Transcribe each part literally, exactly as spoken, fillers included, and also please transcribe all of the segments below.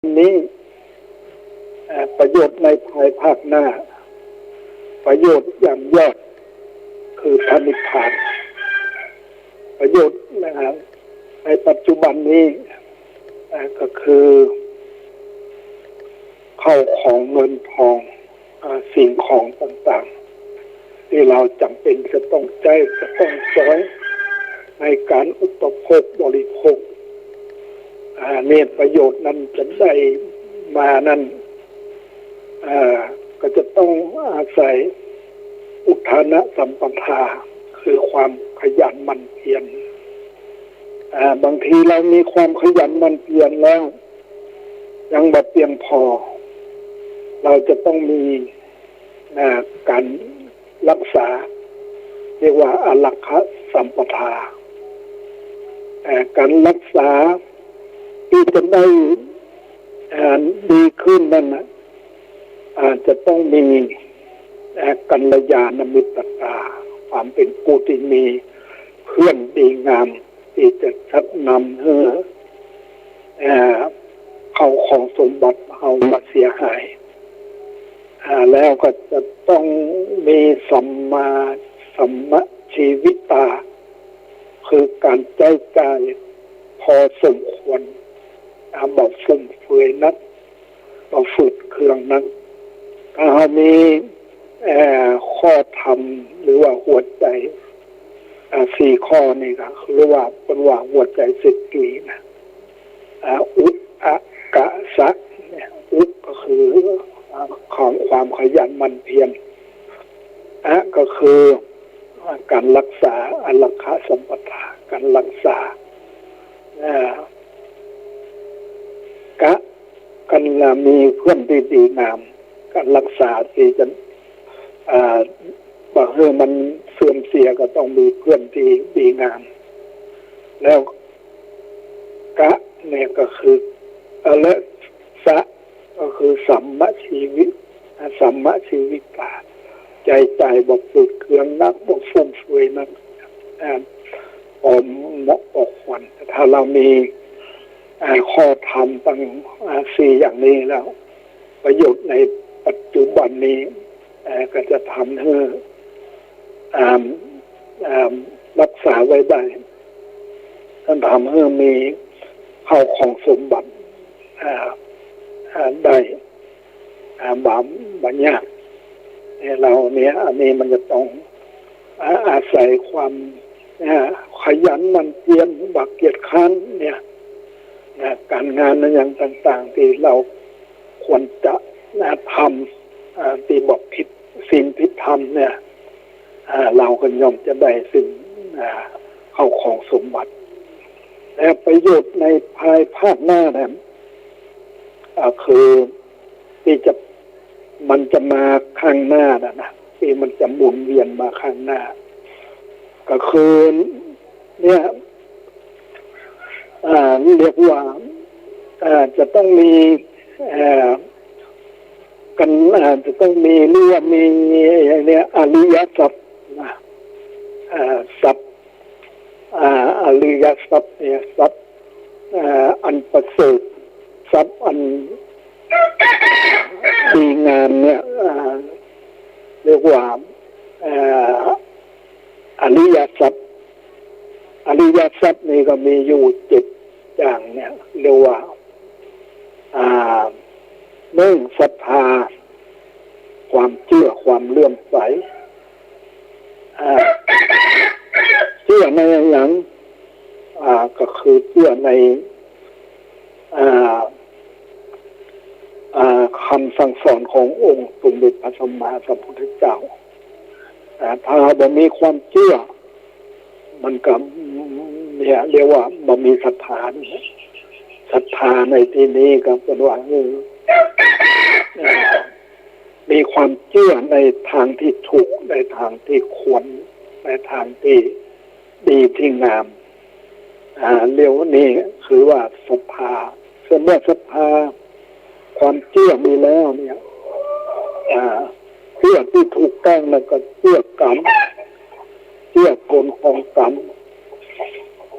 นี้ เอ่อ ประโยชน์ในภายภาคหน้า ประโยชน์อย่างยอดคือพระนิพพาน ประโยชน์ เอ่อ ในปัจจุบันนี้ เอ่อ ก็คือ ข้าวของเงินทอง เอ่อ สิ่งของต่างๆ ตี้เฮาจ๋ำเป๋นจะต้องใจ๊ จะต้องสอย ในก๋านอุปโภคบริโภค อ่า เนี่ย ประโยชน์นั้นจะได้มานั้น อ่า ก็จะต้องอาศัยอุทานะสัมปทา คือความขยันหมั่นเพียร อ่า บางทีเฮามีความขยันหมั่นเพียรแล้ว ยังบ่เปียงพอ เฮาจะต้องมี อ่า ก๋านรักษา เรียกว่าอารักขสัมปทา อ่า ก๋านรักษาตี้จะได้ อ่า ดีขึ้นนั้นน่ะ อ่า จะต้องมี อ่า กัลยาณมิตรตา ความเป๋นผู้ตี้มีเพื่อนดีงาม ตี้จะชักนำหื้อ เอ่อ ข้าวของสมบัติเฮาบ่เสียหาย อ่า แล้วก็จะต้องมีสัมมา สัมมชีวิตา คือก๋านใจ๊จ่ายพอสมควร อ่า บ่ฟุ่มเฟือยนัก บ่ฝืดเคืองนัก ถ้าเฮามี เอ่อ ข้อธรรมหรือว่าหัวใจ๋ อ่า สี่ข้อนี่ก็คือว่า เปิ้นว่าหัวใจ๋เศรษฐีนะ อ่า อุ อะ กะ สะ เนี่ย อุ ก็คือ อ่า ของความขยันหมั่นเพียร อะ ก็คือ อ่า ก๋านรักษา อารักขสัมปทา ก๋านรักษา อ่า กะ ก๋านมีเพื่อนตี้ดีงาม ก๋านรักษาตี้จะ อ่า บ่หื้อมันเสื่อมเสียก็ต้องมีเพื่อนตี้ดีงาม แล้วกะเนี่ยก็คือ เอ่อ และสะ ก็คือสัมมชีวิต สัมมชีวิตา ใจ๊จ่ายบ่ฝืดเคืองนัก บ่ฟุ่มเฟือยนัก อ่า พอเหมาะพอควร ถ้าเฮามี อ่า ข้อธรรมตัง อ่า สี่อย่างนี้แล้ว ประโยชน์ในปัจจุบันนี้ เอ่อ ก็จะทำหื้อ อ่า อ่า รักษาไว้ได้ ต้านทำหื้อมีข้าวของสมบัติ อ่า อ่า ได้ อ่า บ่ บ่ยาก เนี่ย เฮาเนี่ย อันนี้มันจะต้อง อ่า อาศัยความ อ่า ขยันหมั่นเพียร บ่เกียจคร้านเนี่ย นะ ก๋านงานอะหยังต่างๆ ตี้เฮาควรจะ นะ ทำ อ่า ตี้บ่ผิดศีลผิดธรรมเนี่ย อ่า เฮาก็ย่อมจะได้ซึ่ง อ่า ข้าวของสมบัติ และประโยชน์ในภายภาคหน้านั้น อ่า คือตี้จะ มันจะมาข้างหน้าน่ะนะ ตี้มันจะหมุนเวียนมาข้างหน้า ก็คือ เนี่ย อ่า เรียกว่า อ่า จะต้องมี เอ่อ กัน อ่า จะต้องมี เรียกว่ามี เนี่ย อริยทรัพย์นะ อ่า ทรัพย์ อ่า อริยทรัพย์เนี่ย ทรัพย์ อ่า อันประเสริฐ ทรัพย์อันดีงามเนี่ย อ่า เรียกว่า เอ่อ อริยทรัพย์ อริยทรัพย์นี่ก็มีอยู่เจ็ดอย่างเนี่ย เรียกว่า อ่า หนึ่ง ศรัทธา ความเจื้อ ความเลื่อมใส อ่า เจื้อในอะหยัง อ่า ก็คือเจื้อใน อ่า อ่า กำสั่งสอนขององค์สมเด็จพระสัมมาสัมพุทธเจ้า อ่า ถ้าบ่มีความเจื้อ มันก็ เนี่ย เรียกว่าบ่มีศรัทธานี่แหละ ศรัทธาในตี้นี้ก็เปิ้นว่า เออ เอ่อ มีความเจื้อในตางตี้ถูก ในตางตี้ควร ในตางตี้ดีตี้งาม อ่า เรียกว่านี่คือว่าศรัทธา ส่วนเมื่อศรัทธา ความเจื้อมีแล้วเนี่ย อ่า เจื้อตี้ถูกต้องแล้วก็เจื้อกรรม เจื้อผลของกรรม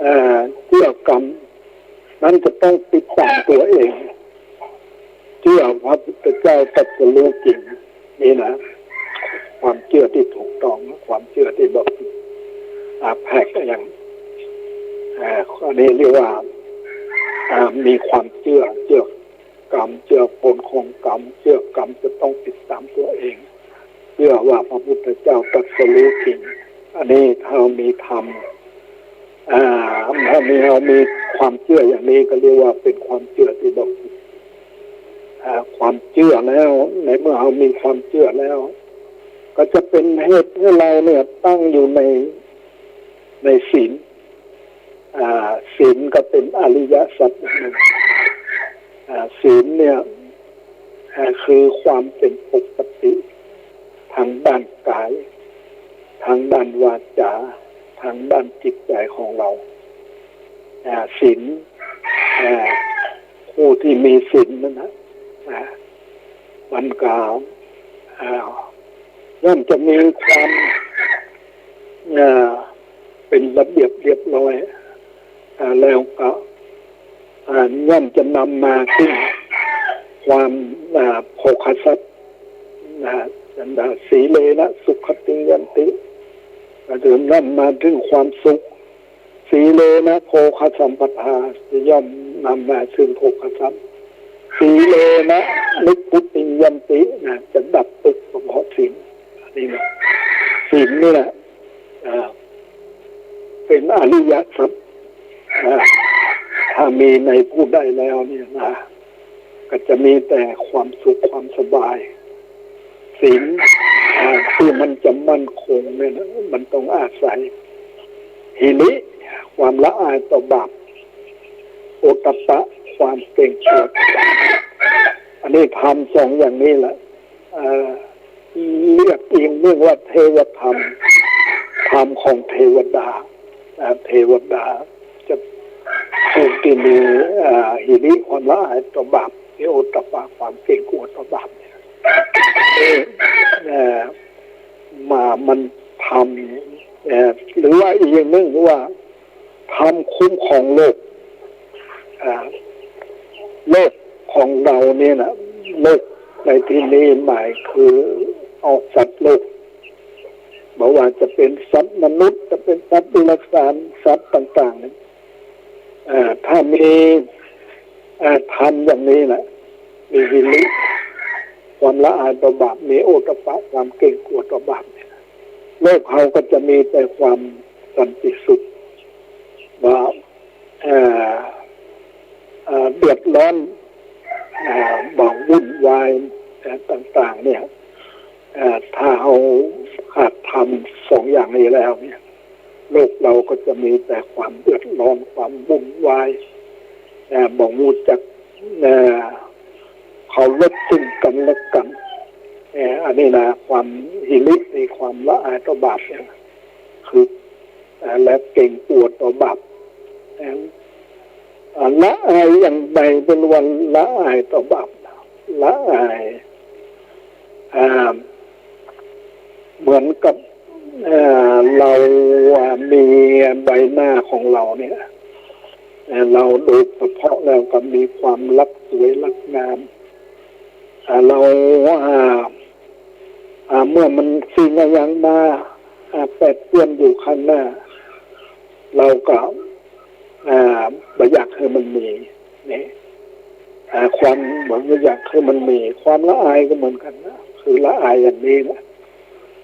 อ่า เจื้อกรรม นั้นจะต้องติดตามตั๋วเอง พระพุทธเจ้าตรัสรู้จริง นี่นะ ความเจื้อตี้ถูกต้อง ความเจื้อตี้แบบ อ่า แผกอย่าง อ่า อันนี้เรียกว่า อ่า มีความเจื้อ เจื้อกรรม เจื้อผลของกรรม เจื้อกรรมจะต้องติดตามตัวเอง เจื้อว่าพระพุทธเจ้าตรัสรู้จริง อันนี้ถ้ามีธรรม อ่า ถ้ามี เรามีความเจื้ออย่างนี้ก็เรียกว่าเป็นความเจื้อตี้บริสุทธิ์ อ่า ความเจื้อแล้ว ในเมื่อเรามีความเจื้อแล้ว ก็จะเป็นเหตุให้เราเนี่ยตั้งอยู่ใน ในศีล อ่า ศีลก็เป็นอริยทรัพย์อย่างหนึ่ง อ่า ศีลเนี่ย อ่า คือความเป็นปกติ ทางด้านกาย ทางด้านวาจา ทางด้านจิตใจของเรา อ่า ศีล อ่า ผู้ที่มีศีลนั้นนะ อ่า มันก็ อ่า ย่อมจะมีความ อ่า เป็นระเบียบเรียบร้อย อ่า แล้วก็ อ่า ย่อมจะนำมาซึ่งความ อ่า โภคทรัพย์ นะ สันดา สีเลนะ สุขติง ยันติ ก็จะนำมาถึงความสุข สีเลนะ โภคสัมปทา จะย่อมนำมาซึ่งโภคทรัพย์ สีเลนะ นิพพุติง ยันติ นะ จะดับทุกข์เฉพาะศีล นี่นะ ศีลนี่แหละ อ่า เป็นอริยทรัพย์ อ่า ถ้ามีในผู้ใดแล้วเนี่ยนะ ก็จะมีแต่ความสุขความสบาย ศีล อ่า ที่มันจะมั่นคงเนี่ยนะ มันต้องอาศัย หิริ ความละอายต่อบาป โอตตัปปะ ความเกรงกลัว อันนี้ธรรมสองอย่างนี้แหละ อ่า เรียกอีกเรื่องว่าเทวธรรม ธรรมของเทวดา อ่า เทวดาจะผู้ที่มี อ่า หิริ ความละอายต่อบาป มีโอตตัปปะ ความเกรงกลัวต่อบาปเนี่ย เอ่อ มา มันธรรม เอ่อ หรือว่าอีกอย่างหนึ่งว่าธรรมคุ้มครองโลก อ่า โลกของเราเนี่ยนะ โลกในที่นี้หมายคือเอาสัตว์โลก บ่ว่าจะเป็นสัตว์มนุษย์ จะเป็นสัตว์เดรัจฉาน สัตว์ต่างๆเนี่ย อ่า ถ้ามี อ่า ธรรมอย่างนี้นะ มีหิริ ความละอายต่อบาป มีโอตตัปปะ ความเกรงกลัวต่อบาปเนี่ย โลกเราก็จะมีแต่ความสันติสุข บ่ เอ่อ เอ่อ เดือดร้อน เอ่อ บ่วุ่นวาย เอ่อ ต่างๆเนี่ย เอ่อ ถ้าเราขาดธรรมสองอย่างนี้แล้วเนี่ย โลกเราก็จะมีแต่ความเดือดร้อน ความวุ่นวาย เอ่อ บ่ฮู้จัก เอ่อ เคารพซึ่งกันและกัน เอ่อ อันนี้นะ ความหิริ ในความละอายต่อบาปเนี่ย คือ อ่า และเกรงกลัวต่อบาป อ่า ละอายอย่างใดเป็นวันละอายต่อบาป ละอาย อ่า เหมือนกับ อ่า เรา อ่า มีใบหน้าของเราเนี่ย อ่า เราโดยเฉพาะแล้วก็มีความรักสวยรักงาม อ่า เรา อ่า อ่า เมื่อมันสิ่งอะหยังมา อ่า แปดเปื้อนอยู่ข้างหน้า เราก็ อ่า บ่อยากหื้อมันมี นี่ อ่า ความบ่อยากหื้อมันมี ความละอายก็เหมือนกันนะ คือละอายอย่างนี้นะ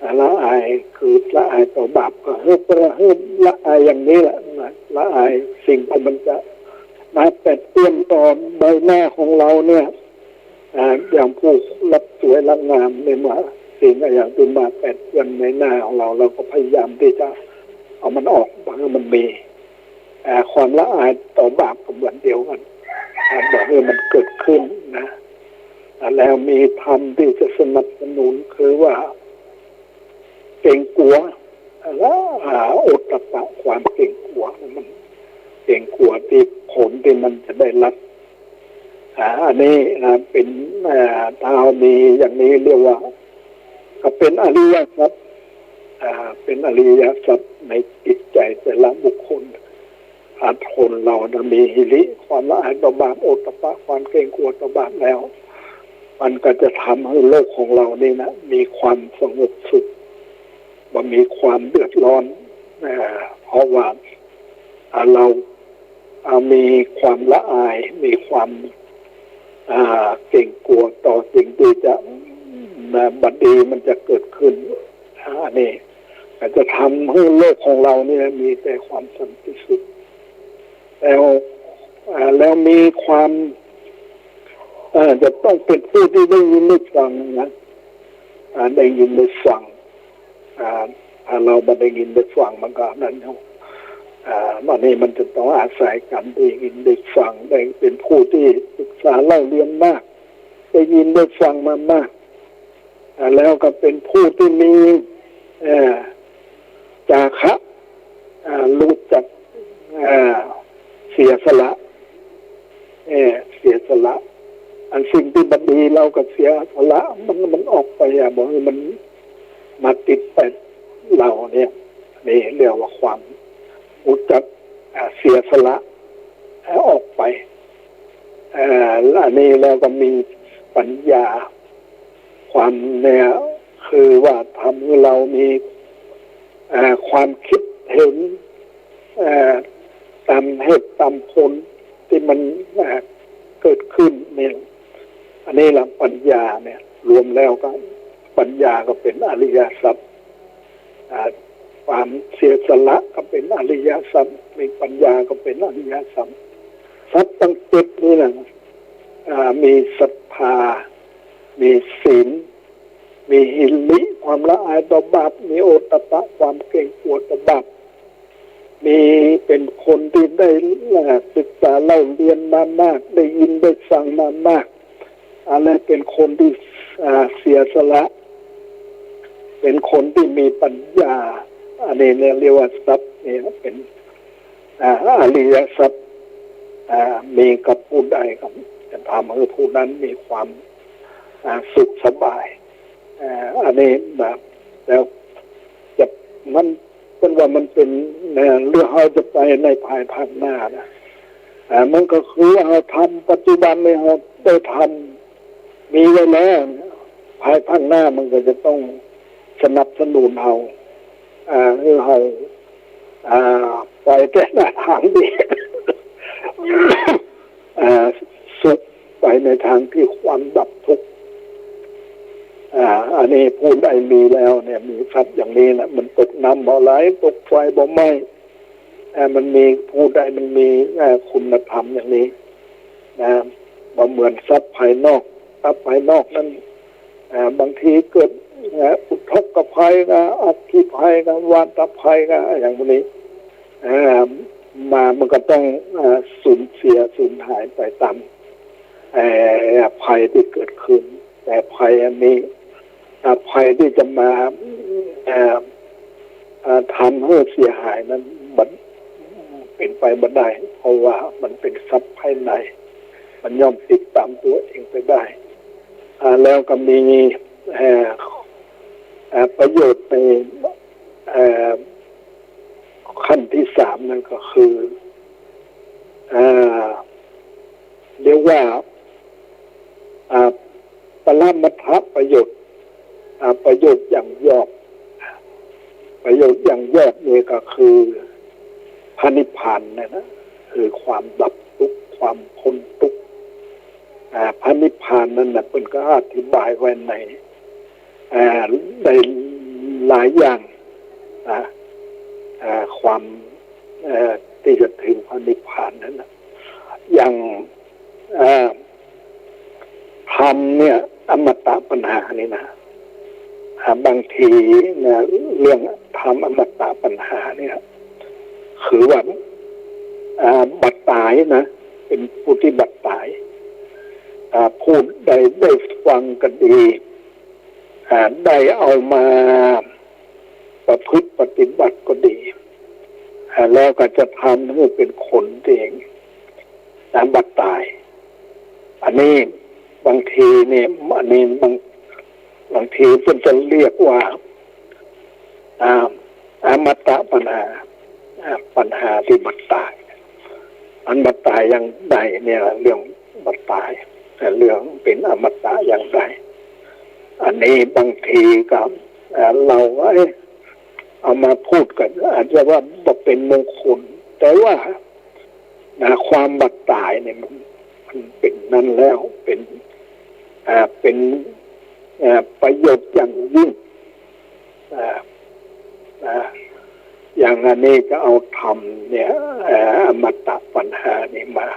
อ่า ละอายคือละอายต่อบาป ก็หื้อ หื้อละอายอย่างนี้แหละนะ ละอายสิ่งที่มันจะมาแปดเปื้อนต่อใบหน้าของเราเนี่ย อ่า อย่างผู้รักสวยรักงามเนี่ย เมื่อสิ่งอะหยังที่มาแปดเปื้อนในหน้าของเรา เราก็พยายามที่จะเอามันออก บ่หื้อมันมี อ่า ความละอายต่อบาปก็เหมือนเดียวกัน อ่า บ่หื้อมันเกิดขึ้นนะ อ่า แล้วมีธรรมที่จะสนับสนุน คือว่า เกรงกลัว และ อ่า โอตตัปปะ ความเกรงกลัว มันเกรงกลัวที่ผลที่มันจะได้รับ อ่า อันนี้นะ เป็น อ่า ถ้าเรามีอย่างนี้เรียกว่า ก็เป็นอริยทรัพย์ อ่า เป็นอริยทรัพย์ในจิตใจแต่ละบุคคล อ่า คนเรานะ มีหิริ ความละอายต่อบาป โอตตัปปะ ความเกรงกลัวต่อบาปแล้ว มันก็จะทำหื้อโลกของเฮานี่นะ มีความสงบสุข บ่มีความเดือดร้อน อ่า เพราะว่า อ่า เฮา อ่า มีความละอาย มีความ อ่า เกรงกั๋วต่อสิ่งตี้จะ อ่า บ่ดีมันจะเกิดขึ้น อ่า อันนี้ก็จะทำหื้อโลกของเฮานี่มีแต่ความสันติสุข แล้ว อ่า แล้วมีความ อ่า จะต้องเป๋นผู้ตี้ได้ยินได้ฟังนะ อ่า ได้ยินได้ฟัง อ่า ถ้าเฮาบ่ได้ยินได้ฟังมันก็นั่นเนาะ อ่า อันนี้มันจะต้องอาศัยก๋านได้ยินได้ฟัง ได้เป๋นผู้ตี้ศึกษาเล่าเรียนมาก ได้ยินได้ฟังมามาก อ่า แล้วก็เป๋นผู้ตี้มี เอ่อ จาคะ อ่า ฮู้จัก อ่า เสียสละ เอ่อ เสียสละ อันสิ่งตี้บ่ดีเฮาก็เสียสละมัน มันออกไป อ่ะ บ่หื้อมันมาติดไปเฮาเนี่ย นี่เรียกว่าความฮู้จัก อ่า เสียสละ อ่า ออกไป อ่า อันนี้แล้วก็มีปัญญา ความเนี่ยคือว่าทำหื้อเฮามี อ่า ความกึ๊ดเห็น อ่า ต๋ามเหตุต๋ามผลตี้มัน อ่า เกิดขึ้นเนี่ย อันนี้ละปัญญาเนี่ย รวมแล้วก็ปัญญาก็เป๋นอริยทรัพย์ อ่า ความเสียสละก็เป๋นอริยทรัพย์ มีปัญญาก็เป๋นอริยทรัพย์ ทรัพย์ตังเจ็ดนี่นะ อ่า มีศรัทธา มีศีล มีหิริ ความละอายต่อบาป มีโอตตัปปะ ความเกรงกั๋วต่อบาป มีเป๋นคนตี้ได้ อ่า ศึกษาเล่าเรียนมามาก ได้ยินได้ฟังมามาก อันนี้เป๋นคนตี้ อ่า เสียสละ เป๋นคนตี้มีปัญญา อันนี้เนี่ยเรียกว่าทรัพย์เนี่ยเป๋น อ่า อริยทรัพย์ อ่า มีกับผู้ใดก็จะทำหื้อผู้นั้นมีความ อ่า สุขสบาย อ่า อันนี้นะ แล้วจะ มัน เปิ้นว่ามันเป๋น อ่า เรื่องเฮาจะไปในภายภาคหน้านะ อ่า มันก็คือเฮาทำปัจจุบันนี้เฮาได้ทำ มีไว้แล้วเนี่ย ภายภาคหน้ามันก็จะต้องสนับสนุนเฮา อ่า หื้อเฮา อ่า ไปแต่ในทางดี อ่า สุข ไปในทางตี้ความดับทุกข์ อ่า อันนี้ผู้ใดมีแล้วเนี่ย มีทรัพย์อย่างนี้นะ มันตกน้ำบ่ไหล ตกไฟบ่ไหม้ อ่า มันมี ผู้ใดมันมี อ่า คุณธรรมอย่างนี้นะ บ่เหมือนทรัพย์ภายนอก ทรัพย์ภายนอกนั้น อ่า บางทีเกิด อ่า อุทกภัยก็ อัคคีภัยก็ วาตภัยก็ อย่างพวกนี้ อ่า มามันก็ต้อง อ่า สูญเสีย สูญหายไปต๋าม เอ่อ ภัยตี้เกิดขึ้น แต่ภัยอันนี้ อ่า ภัยตี้จะมา อ่า อ่า ทำหื้อเสียหายนั้น มันเป๋นไปบ่ได้ เพราะว่ามันเป๋นทรัพย์ภายใน มันย่อมติดต๋ามตั๋วเองไปได้ อ่า แล้วก็มี เอ่อ อ่า ประโยชน์ใน เอ่อ ขั้นตี้สามนั่นก็คือ อ่า เรียกว่า อ่า ปรมัตถประโยชน์ อ่า ประโยชน์อย่างยอด ประโยชน์อย่างยอดนี่ก็คือพระนิพพานนั่นนะ คือความดับทุกข์ ความพ้นทุกข์ อ่า พระนิพพานนั่นนะ เปิ้นก็อธิบายไว้ใน อ่า ได้หลายอย่างนะ อ่า ความ เอ่อ ตี้จะถึงพระนิพพานนั่นนะ อย่าง เอ่อ ธรรมเนี่ย อมตะปัญหานี่นะ อ่า บางทีนะ เรื่องธรรมอมตะปัญหาเนี่ย คือว่า อ่า บ่ต๋ายนะ เป๋นผู้ตี้บ่ต๋าย อ่า ผู้ใดได้ฟังก็ดี อ่า ได้เอามาประพฤติปฏิบัติก็ดี อ่า แล้วก็จะทำให้เป็นคนที่ อ่า บ่ต๋าย อันนี้บางทีนี่ อันนี้บาง บางทีเปิ้นจะเรียกว่า อ่า อมตะปัญหา อ่า ปัญหาตี้บ่ต๋าย อันบ่ต๋ายอย่างใดเนี่ย เรื่องบ่ต๋าย เรื่องเป๋นอมตะอย่างใด อันนี้บางทีก็ เอ่อ เฮา เอ๊ะ เอามาพูดกั๋น อาจจะว่าบ่เป๋นมงคล แต่ว่า นะ ความบ่ต๋ายเนี่ยมัน มันเป๋นนั้นแล้ว เป๋น อ่า เป๋น อ่า ประโยชน์อย่างยิ่ง อ่า อ่า อย่างอันนี้ก็เอาธรรมเนี่ย เอ่อ อมตะปัญหานี่มา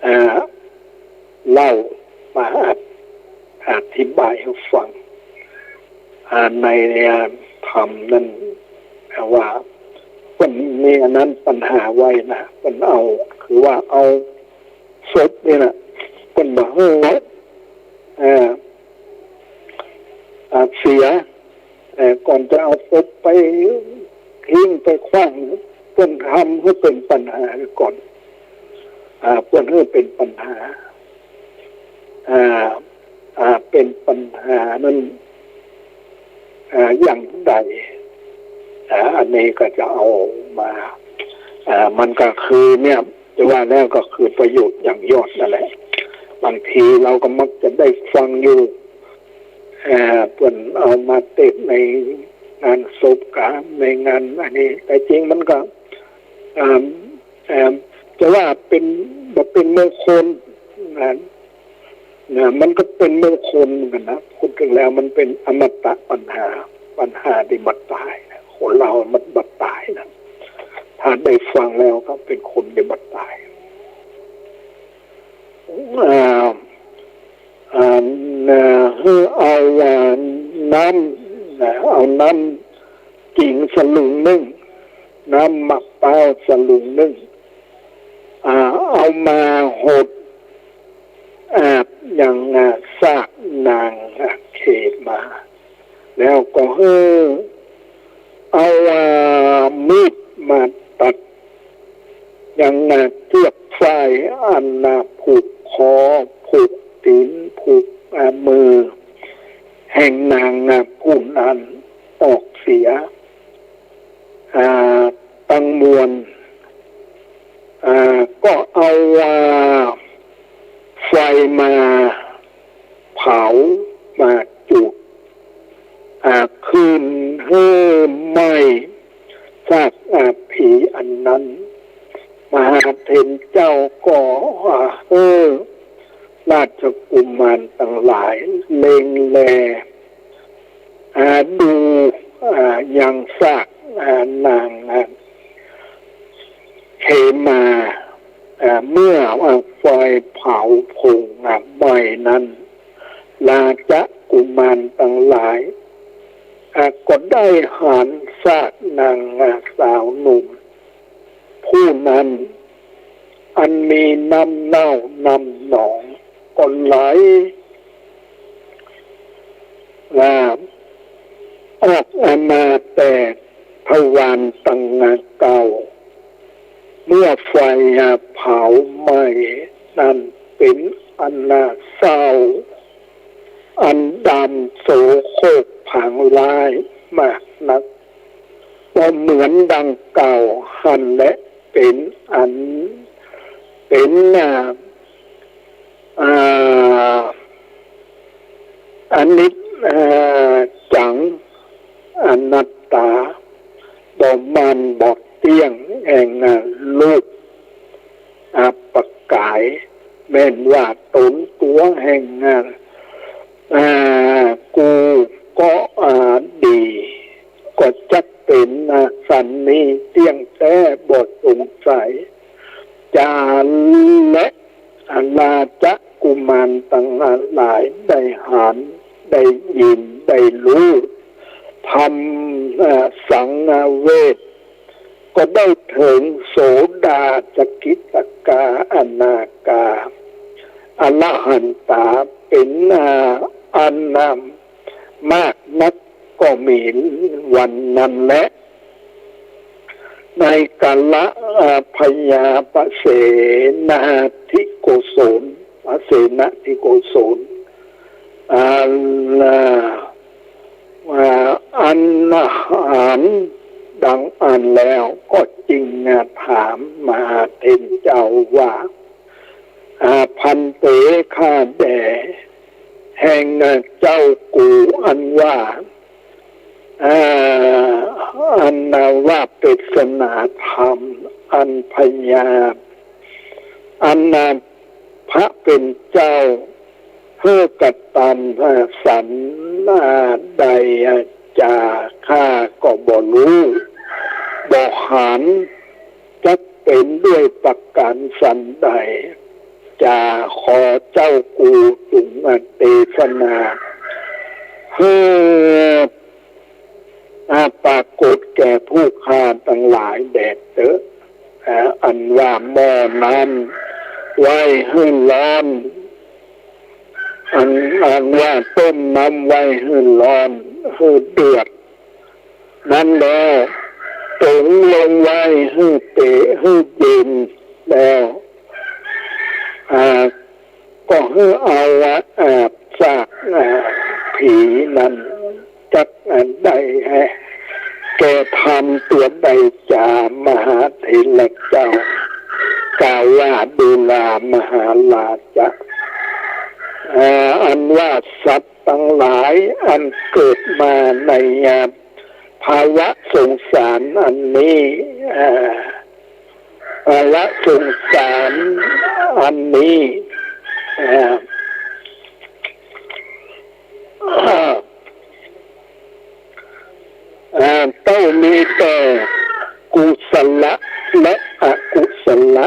อ่า เล่า มาอธิบายหื้อฟัง อ่า ในธรรมนั้นว่า เปิ้นมีอันนั้นปัญหาไว้นะ เปิ้นเอา คือว่าเอาศพนี่นะ เปิ้นบ่หื้อ เอ่อ อ่า เสีย เอ่อ ก่อนจะเอาศพไปทิ้งไปขว้าง เปิ้นทำหื้อเป๋นปัญหาก่อน อ่า เปิ้นหื้อเป๋นปัญหา อ่า อ่า เป๋นปัญหานั้น อ่า อย่างใด อ่า อันนี้ก็จะเอามา อ่า มันก็คือเนี่ย จะว่าแล้วก็คือประโยชน์อย่างยอดนั่นแหละ บางทีเฮาก็มักจะได้ฟังอยู่ เอ่อ เปิ้นเอามาเตศน์ในงานศพกา ในงานอันนี้ แต่จริงมันก็ อ่า เอ่อ จะว่าเป๋น บ่เป๋นมงคลนะ นะ มันก็เป๋นมงคลเหมือนกั๋นนะ พูดถึงแล้วมันเป๋นอมตะปัญหา ปัญหาตี้บ่ต๋ายนะ คนเฮามันบ่ต๋ายนะ ถ้าได้ฟังแล้วก็เป๋นคนตี้บ่ต๋าย อ่า อ่า นะ หื้อเอา อ่า น้ำ นะ เอาน้ำ กิ๋งสลึงนึ่ง น้ำมะป๊าวสลึงนึ่ง อ่า เอามาหด อ่า ยัง อ่า ซากนาง อ่า เขมา แล้วก็หื้อเอา อ่า มีดมาตัด ยัง อ่า เจื้อกฝ้ายอัน อ่า ผูกคอ ผูกตี๋น ผูก อ่า มือ แห่งนาง อ่า ผู้นั้นออกเสีย อ่า ตังมวล อ่า ก็เอา อ่า ไฟมาเผา มาจุด อ่า คืนหื้อไหม้ซาก อ่า ผีอันนั้น มหาเถรเจ้าก็ อ่า หื้อราชกุมารตังหลายเล็งแล อ่า ดู อ่า ยังซาก อ่า นาง อ่า เขมา อ่า เมื่อ อ่า ไฟเผาเพลิง อ่า ไหม้นั้น ราชกุมารตังหลาย อ่า ก็ได้หันซากนาง อ่า สาวหนุ่ม ผู้นั้น อันมีน้ำเน่าน้ำหนองก็ไหล อ่า ออกมาแต่ทวารตังเก้า เมื่อไฟเผาไหม้นั้นเป๋นอันน่าเศร้า อันดำโสโครกผางร้ายมากนัก ก็เหมือนดังกล่าวหั้นแล เป๋นอัน เป๋น อ่า อ่า อนิจ อ่า จัง อนัตตา บ่มั่นบ่เตี้ยง แห่ง อ่า รูป อ่า ประกาย แม่นว่าต๋นตั๋วแห่ง อ่า อ่า กูก็ อ่า ดี ก็จักเป๋น อ่า สันนี้เตี้ยงแต๊บ่สงสัย จา และ อ่า ราชกุมารตังหลายได้หัน ได้ยิน ได้ฮู้ ธรรม อ่า สังเวช ก็ได้เถิงโสดา สกิทาคา อนาคา อรหันตา เป๋น อ่า อัน อ่า มากนักก็มีวันนั้นแล ในกาละ อ่า พยาปเสนทิโกศล ปเสนทิโกศล อ่า อ่า อันหันดังอั้นแล้วก็จึง อ่า ถามมหาเถรเจ้าว่า อา ภันเต ข้าแด่ แห่งเจ้ากูอันว่า อ่า อันว่าเปสนาธรรม อันพญา อันพระเป๋นเจ้า หื้อกระตำสันใด จาข้าก็บ่ฮู้ บ่หัน จักเป๋นด้วยประก๋านสันใด จาขอเจ้ากูจุ่งเตสนา หื้อ อ่า ปรากฏแก่ผู้ข้าตังหลายแดดเต๊อะ อ่า อันว่าหม้อน้ำไว้หื้อฮ้อน อัน อันว่าต้มน้ำไว้หื้อฮ้อน หื้อเดือด นั้นแล้ว ต๋งลงไว้หื้อเต๋ หื้อเย็นแล้ว อ่า ก็หื้อเอา อ่า ซาก อ่า ผีนั้น จักอันใดแฮะ แก่ธรรมตัวใด จามหาเถระเจ้า กล่าวว่า ดูรา มหาราชะ อ่า อันว่าสัตว์ตังหลายอันเกิดมาในภาวะสงสารอันนี้ อ่า ภาวะสงสารอันนี้ อ่า อ่า เต้ามีแต่กุศละและอกุศละ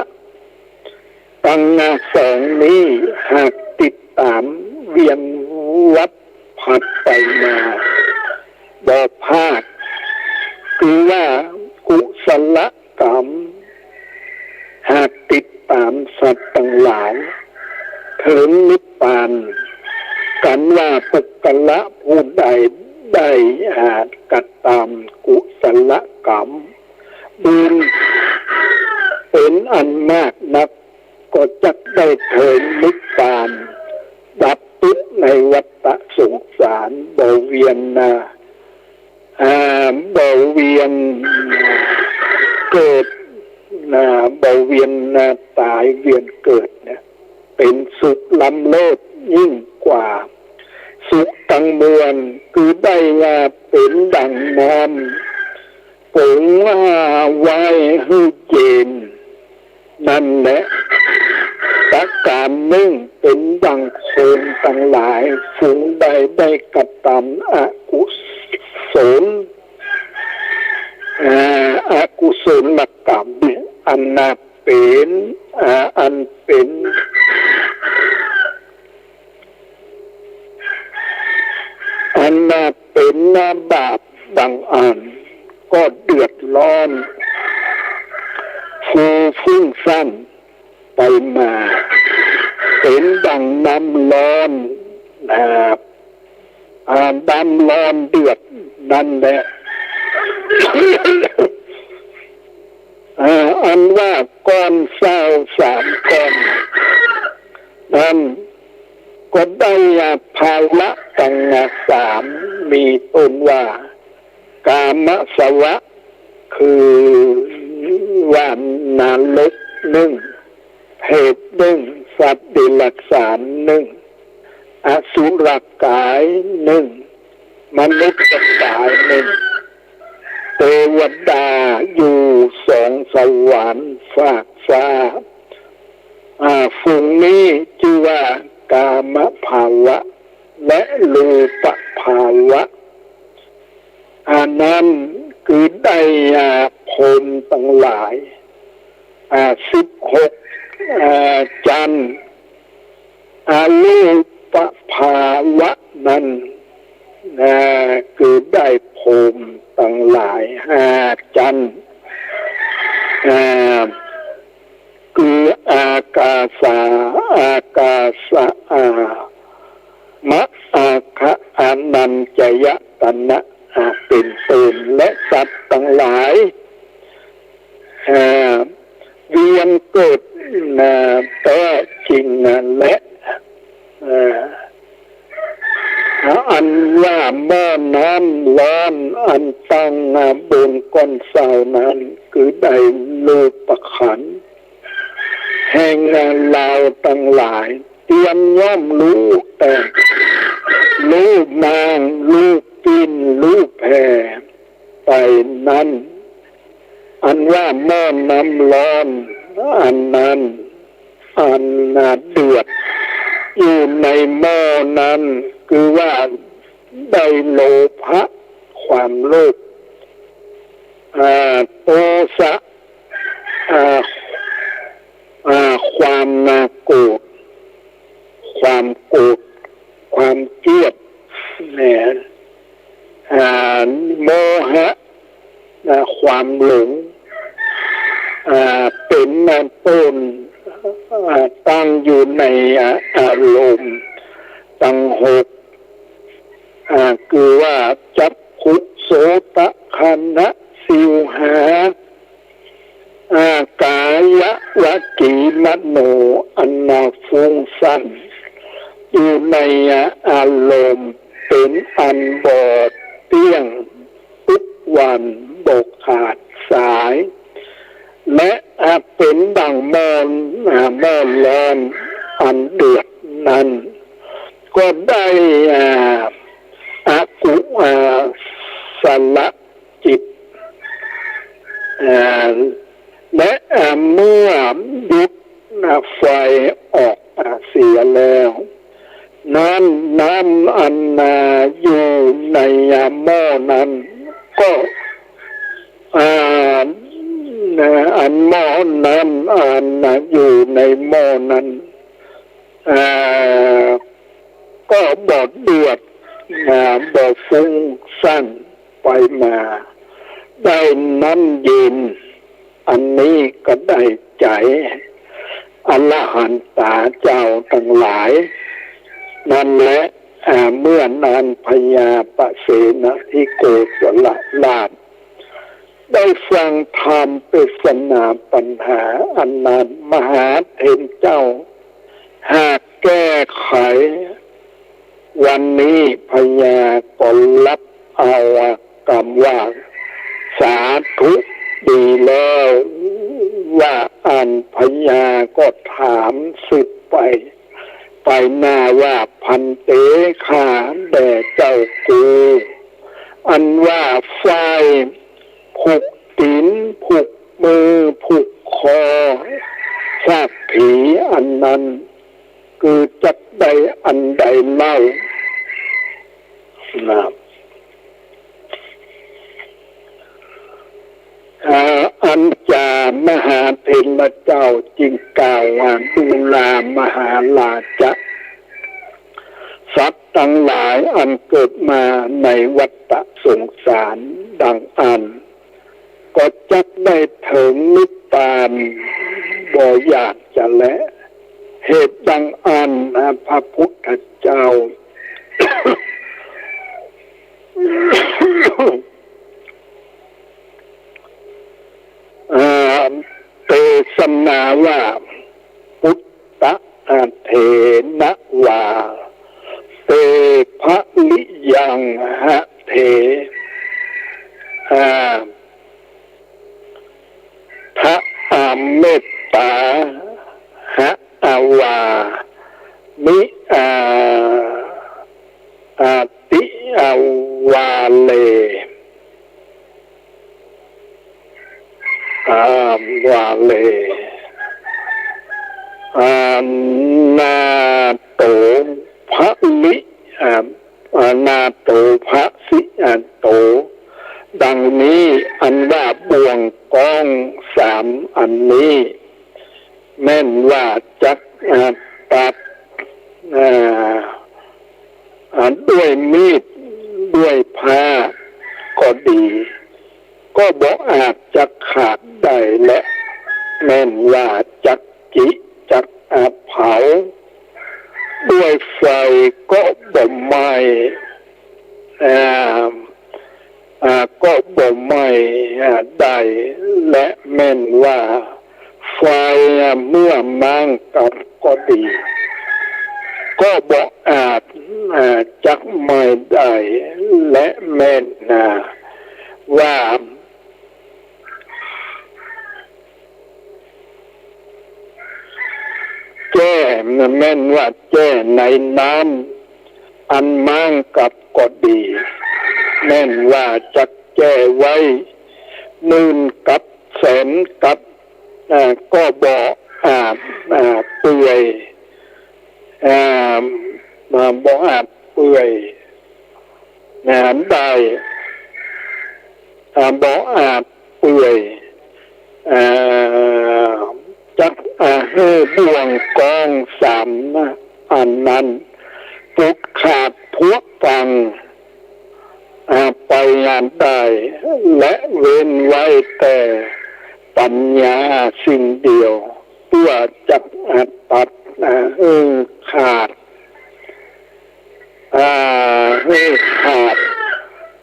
ตังสองนี้หากติดต๋ามเวียนวัฏผัดไปมา บ่พลาด คือว่ากุศลกรรม หากติดต๋ามสัตว์ตังหลาย เถิงนิพพาน กันว่าปุคคละผู้ใดได้หากกระตำกุศลกรรม บุญเป๋นอันมากนัก ก็จักได้เถิงนิพพาน ดับทุกข์ในวัฏสงสาร บ่เวียนนา อ่า บ่เวียนเกิด นะ บ่เวียนนาต๋ายเวียนเกิดเนี่ย เป๋นสุขล้ำเลิศยิ่งกว่าสุขตังมวล คือได้ว่าเป๋นดั่งน้ำ ปรุงไว้หื้อเย็น นั้นแหละ ประก๋านนึ่งเป๋นดั่งคนตังหลาย ฝูงใดได้กระตำอกุศล อ่า อกุศลกรรมเนี่ย อันนาเป๋น อ่า อันเป๋น อันนาเป๋นนาบาปบางอัน ก็เดือดร้อนฟู่ฟุ้งซ่านไปมา เป๋นดั่งน้ำร้อน อ่า อ่า น้ำร้อนเดือดนั่นแหละ อ่า อันว่าก้อนเศร้าสามก้อนนั้น ก็ได้ภาวะตังสาม มีต้นว่า กามสวะ คือว่านรกนึ่ง เปรตนึ่ง สัตว์เดรัจฉานนึ่ง อสุรกายนึ่ง มนุษย์กายนึ่ง เตวดาอยู่สองสวรรค์ฟากฟ้า อ่า ฝูงนี้จื้อว่ากามภาวะ และรูปภาวะ อันนั้นคือได้ อ่า พรหมตังหลาย อ่า สิบหก อ่า จันทร์ อารูปภาวะนั้น อ่า คือได้พรหมตังหลายห้าจันทร์ อ่า คืออากาสา อากาสะ อามะ อาคะ อานัญจายตนะ อ่า เป๋นต้น และสัตว์ตังหลาย อ่า เวียนเกิด อ่า แต๊จริง อ่า และ อ่า อันว่าหม้อน้ำร้อนอันตั้ง อ่า บนก้อนเศร้านั้น คือได้รูปขันธ์ แห่งลาวตังหลาย เตียมย่อมฮู้แต่รูปนาง รูปปิ้น รูปแผ่ไปนั้น อันว่าหม้อน้ำร้อนอันนั้น อันน่ะเดือดอยู่ในหม้อนั้น คือว่าได้โลภะ ความโลภ อ่า โทสะ อ่า อ่า ความน่ะโกรธ ความโกรธ ความเกลียด เนี่ย อ่า โมหะ อ่า ความหลง อ่า เป๋นต้น อ่า ตั้งอยู่ใน อ่า อารมณ์ตังหก อ่า คือว่าจักขุ โสตะ ฆานะ ชิวหา อ่า กายวจีร มโน อันน่ะฟุ้งซ่านอยู่ในอารมณ์เป๋นอันบ่เตี้ยง ทุกวันบ่ขาดสาย และอาจเป๋นดั่งหม้อ อ่า หม้อร้อนอันเดือดนั้น ก็ได้ อ่า อกุ อ่า ศลจิต อ่า และ อ่า เมื่อหยุด อ่า ไฟออก อ่า เสียแล้ว นั้นน้ำอันน่ะอยู่ในหม้อนั้นก็ อ่า อันหม้อน้ำอันน่ะอยู่ในหม้อนั้น อ่า ก็บ่เดือด อ่า บ่ฟุ้งซ่านไปมา ได้น้ำเย็น อันนี้ก็ได้ใจ๋อรหันตาเจ้าตังหลาย นั้นแหละ อ่า เมื่อนั้นพญาปเสนทิโกศลราช ได้ฟังธรรมเตสนาปัญหาอันนั้น มหาเถรเจ้า หากแก้ไข วันนี้พญาก็รับเอากำว่า สาธุ ดีแล้ว ว่าอั้นพญาก็ถามสืบไป ไปหน้าว่า ภันเต ข้าแด่เจ้ากู อันว่าฝ่ายผูกตี๋น ผูกมือ ผูกคอ ซากผีอันนั้น คือจักได้อันใดเล่า นะ อ่า อั้นจามหาเถรเจ้าจึงกล่าวว่า ดูรา มหาราชะ สัตว์ตังหลายอันเกิดมาในวัฏฏะสงสารดังอั้น ก็จักได้เถิงนิพพานบ่อยากจะแล เหตุดังอั้นนะ พระพุทธเจ้า อ่า เตสนาว่า ปุตตะ เถนะวา เต ภริยังหะ เถ อ่า ทะ อา เมตตาหะ อาวา มิ อา อาติ อาวาเล อาวาเล อานาโต ภริ อ่า อานาโต ภสิอาโต ดังนี้อันว่าบ่วงคล้องสามอันนี้ แม่นว่าจัก อ่า ตัด อ่า อ่า ด้วยมีด ด้วยผ้าก็ดี ก็บ่อาจจักขาดได้แล แม่นว่าจักจิ จัก อ่า เผา ด้วยไฟก็บ่ไหม้ อ่า อ่า ก็บ่ไหม้ อ่า ได้ และแม่นว่าไฟ อ่า เมื่อมางกัดก็ดี ก็บ่อาจ อ่า จักไหม้ได้ และแม่น อ่า ว่า แจ้ในน้ำอันม้างกัปก็ดี แม้นว่าจักแจ้ไว้หมื่นกัปแสนกัป อ่า ก็บ่อาจ อ่า เปื่อย อ่า อ่า บ่อาจเปื่อย อ่า ได้ อ่า บ่อาจเปื่อย อ่า จัก อ่า หื้อบ่วงกองสามอันนั้นปุดขาดพัวพัง อ่า ไปได้ และเว้นไว้แต่ปัญญาสิ่งเดียว เปื้อจักอัดตัด อ่า หื้อขาด อ่า หื้อขาด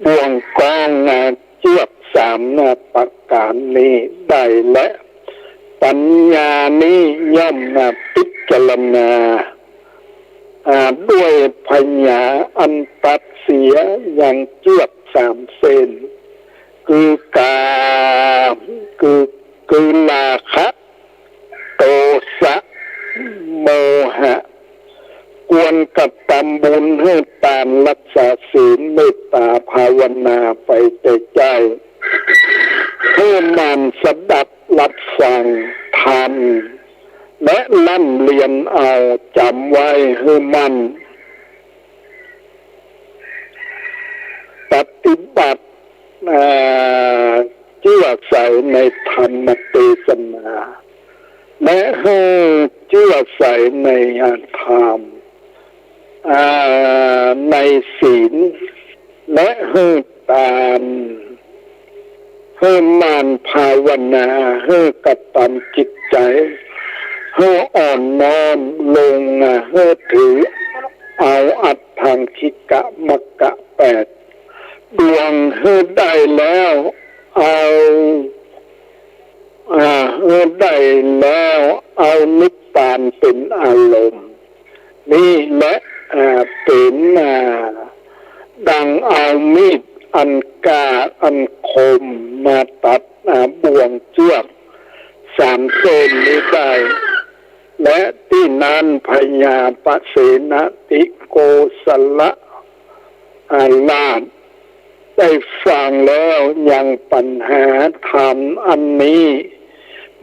บ่วงกอง อ่า เจื้อกสาม อ่า ประก๋านนี้ได้แล ปัญญานี้ย่อม อ่า พิจารณา อ่า ด้วยปัญญาอันตัดเสียยังเจื้อกสามเส้น คือกา คือ คือราคะ โทสะ โมหะ ควรกระตำบุญหื้อตาน รักษาศีล เมตต๋า ภาวนาไปแต่ใจ้ หื้อหมั่นสดับรับฟังธรรม และร่ำเรียนเอาจ๋ำไว้หื้อมั่น ปฏิบัติ อ่า เจื้อใสในธรรมเตสนา และหื้อเจื้อใสในธรรม อ่า ในศีล และหื้อตาน หื้อหมั่นภาวนา หื้อกระตำจิตใจ๋ หื้ออ่อนน้อมลง อ่า หื้อถือเอาอัฏฐังคิกะมัคคะแปดดวง หื้อได้แล้วเอา อ่า หื้อได้แล้วเอานิพพานเป๋นอารมณ์ นี้แล อ่า เป๋น อ่า ดังเอามีดอันกล้าอันคมมาตัด อ่า บ่วงเจื้อกสามเส้นนี้ได้ และตี้นั้นพญาปเสนทิโกศล อ่า ราช ได้ฟังแล้วยังปัญหาธรรมอันนี้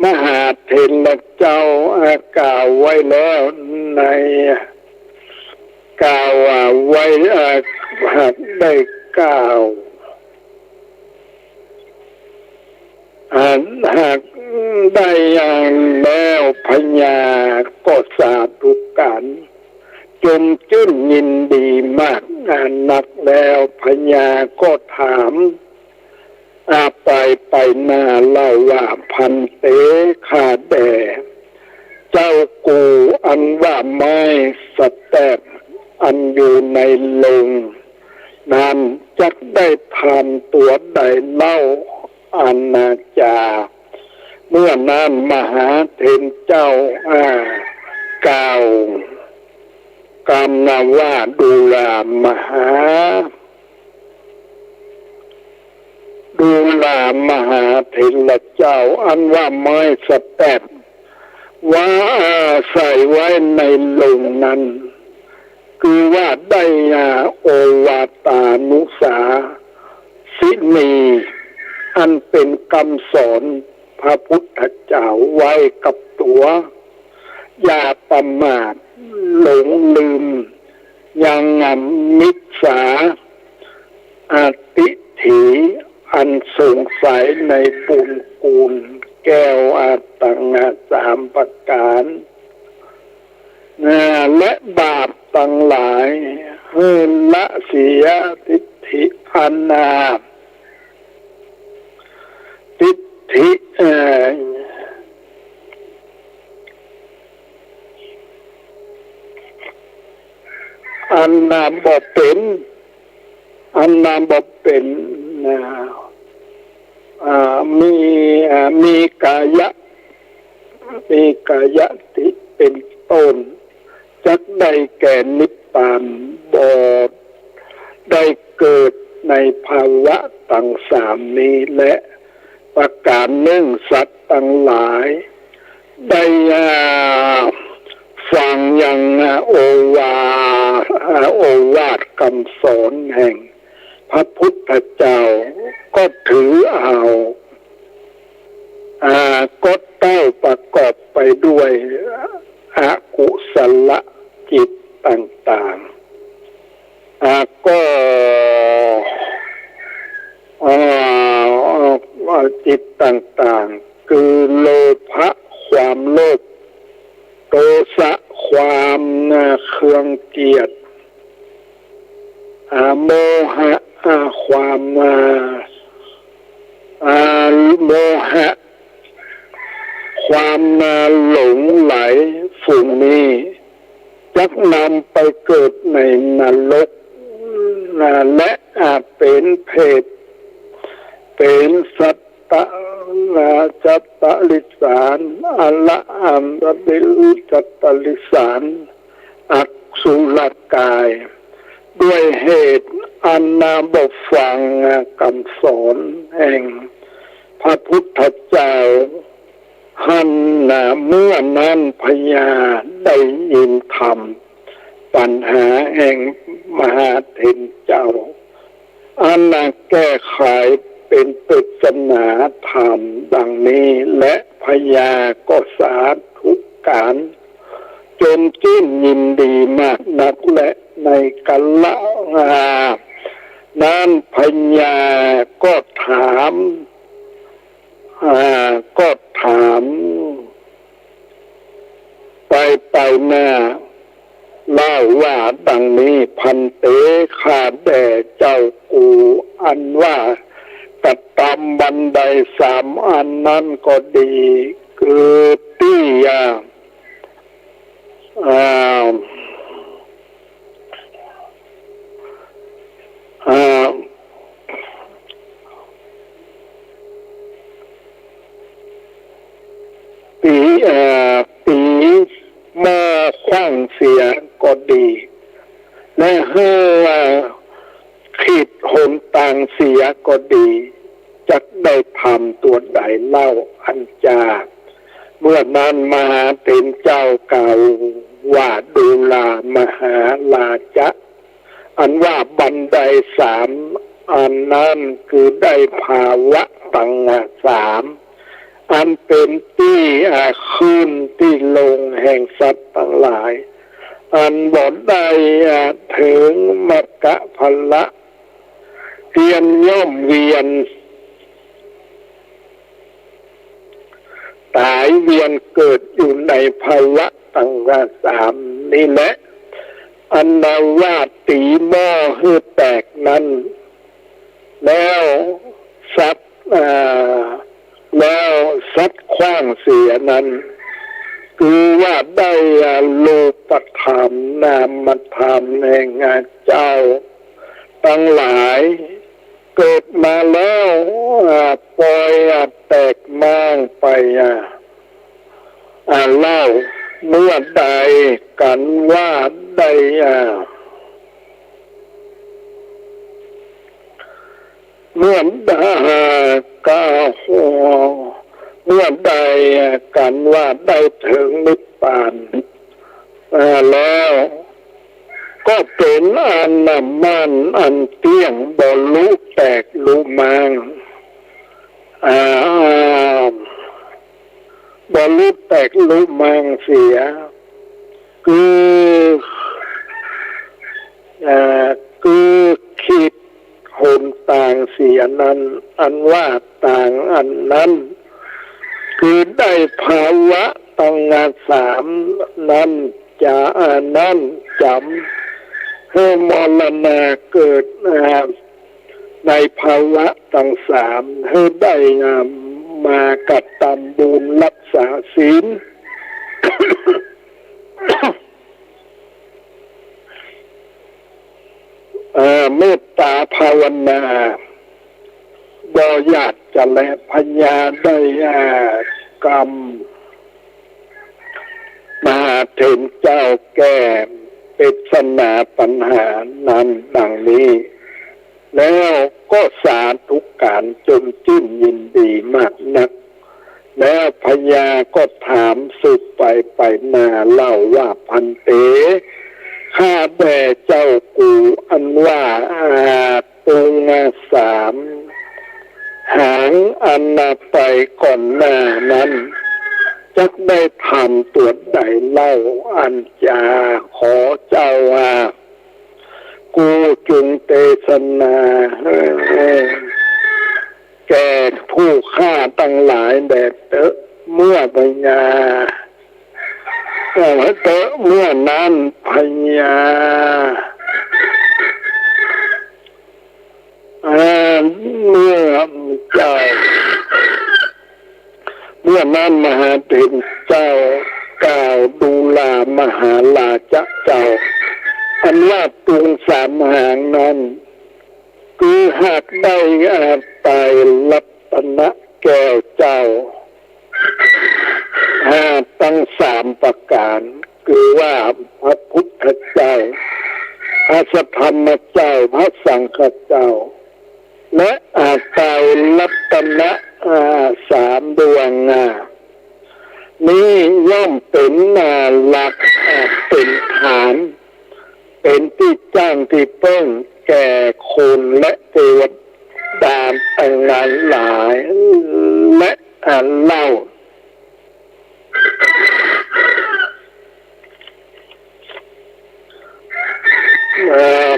มหาเถรเจ้า อ่า กล่าวไว้แล้วใน กล่าว อ่า ไว้ อ่า หากได้กล่าว อ่า หากได้อย่างแล้วพญาก็สาธุการ จมจื้นยินดีมาก อ่า นักแล้วพญาก็ถาม อ่า ไป ไปหน้าเล่าว่า ภันเต ข้าแด่เจ้ากู่ อันว่าไม้สแตปอันอยู่ในโลงนั้นจักได้ทานตั๋วใดเล่า อาณาจารย์ เมื่อนั้นมหาเถรเจ้า อ่า กล่าว กำนาว่า ดูรา มหา ดูรามหาเถรเจ้า อันว่าไม้สแตป ว่าอาศัยไว้ในโลงนั้น คือว่าได้ อ่า โอวาตานุสาสินี อันเป๋นกำสอนพระพุทธเจ้าไว้กับตั๋ว อย่าประมาท หลงลืม ยังมิจฉา อ่า ทิฏฐิ อันสงสัยในบุญกูลแก้ว อ่า ตัง อ่า สามประก๋าน อ่า และบาปตังหลาย หื้อละเสีย ทิฏฐิอันนา ทิฏฐิ เอ่อ อันนาบ่เป๋น อันนาบ่เป๋น นะ อ่า มี อ่า มีกายะ มีกายะทิฏฐิเป๋นต้น จักได้แก่นิพพาน บ่ได้เกิดในภาวะตังสามนี้ และประก๋านนึ่ง สัตว์ตังหลาย ได้ อ่า ฟังยังโอวา โอวาทกำสอนแห่งพระพุทธเจ้า ก็ถือเอา อ่า ก็เต้าประกอบไปด้วยอกุศลจิตต่างๆ อ่า ก็ อ่า จิตต่างๆ คือโลภะ ความโลภ โทสะ ความ อ่า เคืองเกลียด อ่า โมหะ อ่า ความ อ่า อ่า โมหะ ความ อ่า หลงใหล ฝูงนี้ จักนำไปเกิดในนรก อ่า และ อ่า เป๋นเปรต เป๋นสัตว์ ตะ อ่า สัตว์เดรัจฉาน อละ อ่า สัตว์เดรัจ สัตว์เดรัจฉาน อสุรกาย ด้วยเหตุอันบ่ฟังกำสอนแห่งพระพุทธเจ้าหั้นนา เมื่อนั้นพญาได้ยินธรรมปัญหาแห่งมหาเถรเจ้า อันแก้ไขเป๋นปริศนาธรรมดังนี้ และพญาก็สาธุการจมจื้นยินดีมากนัก และในกาละนั้นพญาก็ถาม อ่า ก็ถาม ไปไปหน้า เล่าว่าดังนี้ ภันเต ข้าแต่เจ้ากู อันว่ากระตำบันไดสามอันนั้นก็ดี คือตี้ อ่า อ่า อ่า ตี๋ อ่า ตี๋หม้อขว้างเสียก็ดี และหื้อขีดหนตางเสียก็ดี จักได้ธรรมตั๋วใดเล่าอันจา เมื่อนั้นมหาเถรเจ้ากล่าวว่า ดูรา มหาราชะ อันว่าบันไดสามอันนั้นคือได้ภาวะตังสาม อันเป๋นตี้ อ่า ขึ้นตี้ลงแห่งสัตว์ตังหลาย อันบ่ได้ อ่า เถิงมัคคะผละ เตียนย่อมเวียน ต๋ายเวียนเกิดอยู่ในภาวะตังสามนี้แล อันว่าตี๋หม้อหื้อแตกนั้น แล้วสัตว์ อ่า แล้วสัตว์ขว้างเสียนั้น คือว่าได้ อ่า รูปธรรม นามธรรมแห่งเจ้าตังหลาย เกิดมาแล้ว อ่า ปอย อ่า แตกม้างไป อ่า อ่า เล่า เมื่อใดกันว่าได้ อ่า เมื่อใด อ่า ก็ เมื่อใด อ่า กันว่าได้เถิงนิพพาน อ่า แล้ว ก็เป๋นอันมั่นอันเตี้ยง บ่ลุแตกลุม้าง อ่า บ่ลุแตกลุม้างเสีย คือ อ่า คือขีดหนตางเสียนั้น อันว่าตางอันนั้น คือได้ภาวะตังสามนั้น จะ อ่า นั้นจ๋ำ หื้อมรณาเกิด อ่า ในภาวะตังสาม หื้อได้ อ่า มากระตำบุญรักษาศีล อ่า เมตตาภาวนา บ่อยากจะแล พญาได้ อ่า กำ มหาเถรเจ้าแก้ปริศนาปัญหานั้นดังนี้ แล้วก็สาธุการจมจื้นยินดีมากนัก แล้วพญาก็ถามสืบไปไปมาเล่าว่า ภันเต ข้าแด่เจ้ากู อันว่า อ่า ตุงสามหางอันไปก่อนหน้านั้น จักได้ทำตั๋วใดเล่า อันจาขอเจ้าว่า กูจุงเตสนา เอ่อ แก่ผู้ข้าตังหลายแด่เต๊อะ เมื่อพญา เอ่อ เต๊อะ เมื่อนั้นพญา อ่า เมื่อเจ้า เมื่อนั้นมหาเถรเจ้ากล่าวดูลามหาราชะเจ้า อันว่าตุงสามหางนั้น คือหากได้ อ่า ไตรรัตนแก้วเจ้า อ่า ตังสามประก๋าน คือว่าพระพุทธเจ้า พระสัทธรรมเจ้า พระสังฆเจ้า และ อ่า ไตรรัตนะ อ่า สามดวง อ่า นี้ย่อมเป๋น อ่า หลัก อ่า เป๋นฐาน เป๋นตี้ตั้งตี้เปิ้งแก่คนและเตวดาตังหลาย และ อ่า เล่า เอ่อ